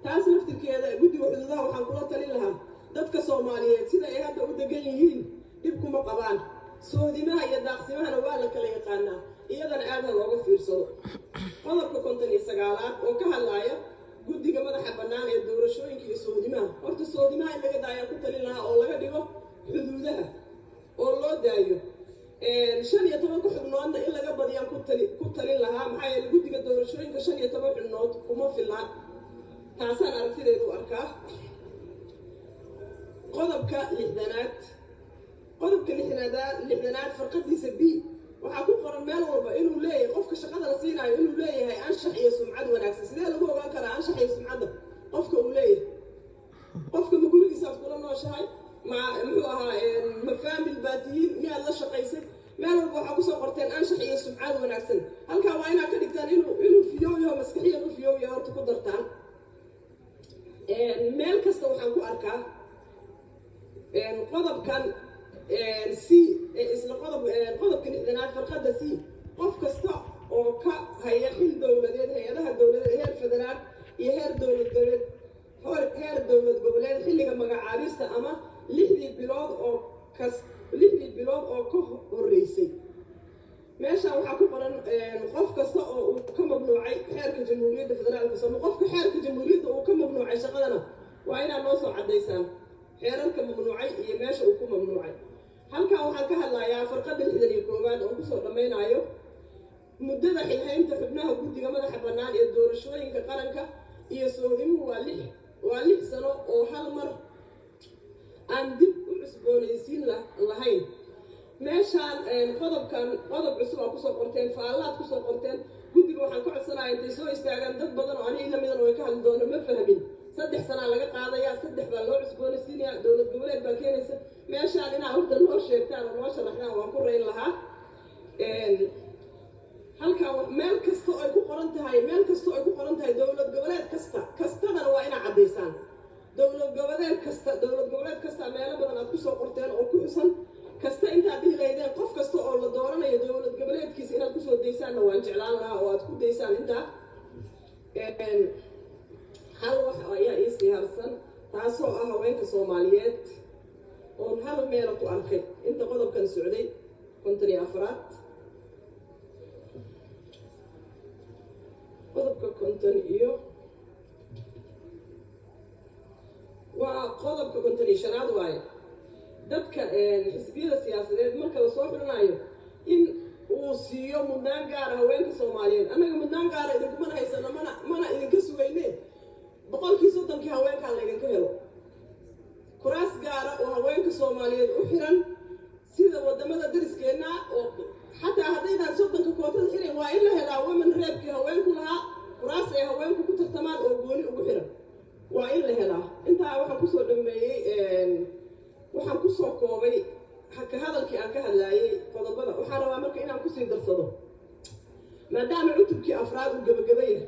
Taas laftirkeeda guddiga xuduudaha waxaan kula talin lahaa, dadka Soomaaliyeed sida ay hadda u degan yihiin dhib kuma qabaan. Sohdimaha iyo daaqsimahana waa la kala yaqaanaa, iyadana aad ha looga fiirsado. Qodobka 59aad oo ka hadlaaya guddiga madaxa bannaan ee doorashooyinka iyo sohdimaha, horta sohdimaha in laga daayaan ku talin lahaa oo laga dhigo xuduudaha oo loo daayo. 15-ka xubnoodna in laga badiyaan ku talin lahaa, maxaa yeele guddiga doorashooyinka 15 xubnood kuma fillaan. Taasaan aragtideedu u arkaa. Qodobka 60aad, qodobka 60aad farqadiisa B waxaa ku qoran meel walba inuu leeyahay qofka shaqada la siinaayo inuu leeyahay anshax iyo sumcad wanaagsan. Sidee lagu ogaan karaa anshax iyo sumcadda qofka uu leeyahay? Qofka ma gurigiisaad kula nooshahay? Ma muxuu ahaa, ma family baa tihiin? Miyaad la shaqaysay? Meel walba waxaa kusoo qorteen anshax iyo sumcad wanaagsan. Halkaa waa inaad ka dhigtaan inuu fiyoow yaho, maskaxiyan u fiyoow yaho horta ku dartaan. Meel kasta waxaan ku arkaa qodobkan C, isla qodobka 60aad farqadda C, qof kasta oo ka haya xil dowladeed hay-adaha dowladeed heer federaal iyo heer dowlad goboleed, heer dowlad goboleed, xilliga magacaabista ama 6dii bilood oo ka horreysay. Meeshaan waxaa ku qoran qof kasta oo uu ka mamnuucay xeerka Jamhuuriyadda Federaalka Sooma. Qofka xeerka jamhuuriyadda uu ka mamnuucay shaqadana waa inaad noo soo caddaysaan xeerarka mamnuucay iyo meesha uu ku mamnuucay. Halkan waxaan ka hadlayaa farqadda 61aad oo kusoo dhammaynayo muddada xilhaynta xubnaha guddiga madaxa bannaan ee doorashooyinka qaranka iyo sohdimuhu waa 6 sano oo hal mar aan dib u cusboonaysiin lahayn. Meeshaan qodobkan qodob cusub aa kusoo qorteen, faallaad kusoo qorteen. Guddiga waxaan ka codsanaya intay soo istaagaan, dad badan oo aniga lamidan way ka hadli doono, ma fahmin. 3 sanaa laga qaadayaa, 3 baa loo cusboonaysiinayaa, dowlad goboleed baa keenaysa. Meeshaan inaad horta noo sheegtaan oo noo sharaxdaan waan ku rayn lahaa. Halkan meel kasta ay ku qoran tahay, meel kasta ay ku qoran tahay dowlad goboleed kasta, kastadana waa inaad caddaysaan. Dowlad goboleed kasta, dowlad goboleed kasta meelo badan aad kusoo qorteen oo ku xusan kasta intaad dhihi lahaydeen qof kasta oo la dooranayo dowlad goboleedkiisa inaad kusoo daysaanna waan jeclaan lahaa oo aad ku daysaan intaa. Hal wax ayaa iisii harsan, taasoo ah haweenka Soomaaliyeed oon hal meela ku arkay inta qodobkan socday, 54aad, qodobka konton iyo waa qodobka 55aad waaye. Dadka xisbiyada siyaasadeed marka lasoo xulinayo in uu siiyo mudnaan gaara haweenka Soomaaliyeed. Annaga mudnaan gaara idinkumana haysano, mana idinka sugayne. 30%-kii haweenkaa laydinka helo, kuraas gaara oo haweenka Soomaaliyeed u xiran sida wadamada dariskeenna, oo xataa haddaydaan 30-ka kootada xiran, waa in la helaa women rep-kii haweenku lahaa, kuraas ay haweenku ku tartamaan oo gooni ugu xiran waa in la helaa. Intaa waxaan kusoo dhameeyey, waxaan kusoo koobay ka hadalkii aan ka hadlaayay qodobada. Waxaan rabaa marka inaan kusii darsado, maadaama cutubkii afraad uu gebagaba yahay,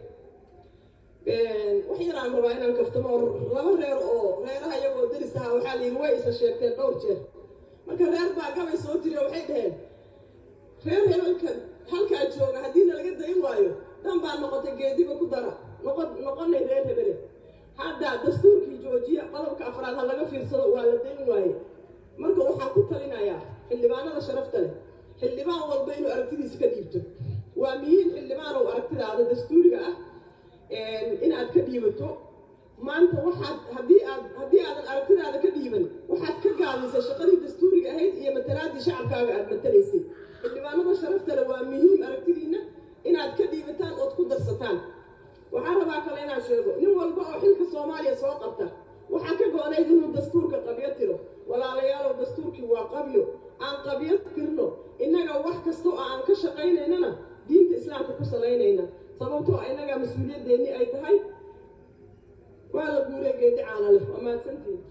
wax yaraan rabaa inaan kaftamo. Laba reer oo reeraha iyagoo daris ahaa waxaa la yidhi way isa sheegteen dhowr jeer. Marka reer baa gabay soo tiriyo, waxay dhaheen reer hebelka halkaa jooga haddiina laga dayn waayo dan baa noqotay geediba ku dara noqonay reer hebele. Hadda dastuurkii joojiya, qodobka afraad ha laga fiirsado, waa la dayn waaye. Marka waxaan ku talinayaa xildhibaanada sharafta leh, xildhibaan walba inuu aragtidiisa ka dhiibto waa muhiim. Xildhibaanow, aragtidaada dastuuriga ah inaad ka dhiibato maanta, waxaad haddii aadan aragtidaada ka dhiiban, waxaad ka gaabisay shaqadii dastuuriga ahayd iyo matalaadii shacabkaaga aad matalaysay. Xildhibaanada sharafta leh, waa muhiim aragtidiina inaad ka dhiibataan ood ku darsataan. Waxaan rabaa kale inaan sheego, nin walba oo xilka Soomaaliya soo qabta waxaa ka go-nayd inuu dastuurka qabyo tiro. Walaalayaalow, dastuurkii waa qabyo, aan qabyo tirno innaga. Wax kasta oo aan ka shaqaynaynana diinta Islaamka ku salaynayna, sababtoo innaga mas-uuliyaddeennii ay tahay. Waa la guuray geedi caana leh. Waa mahadsantihin.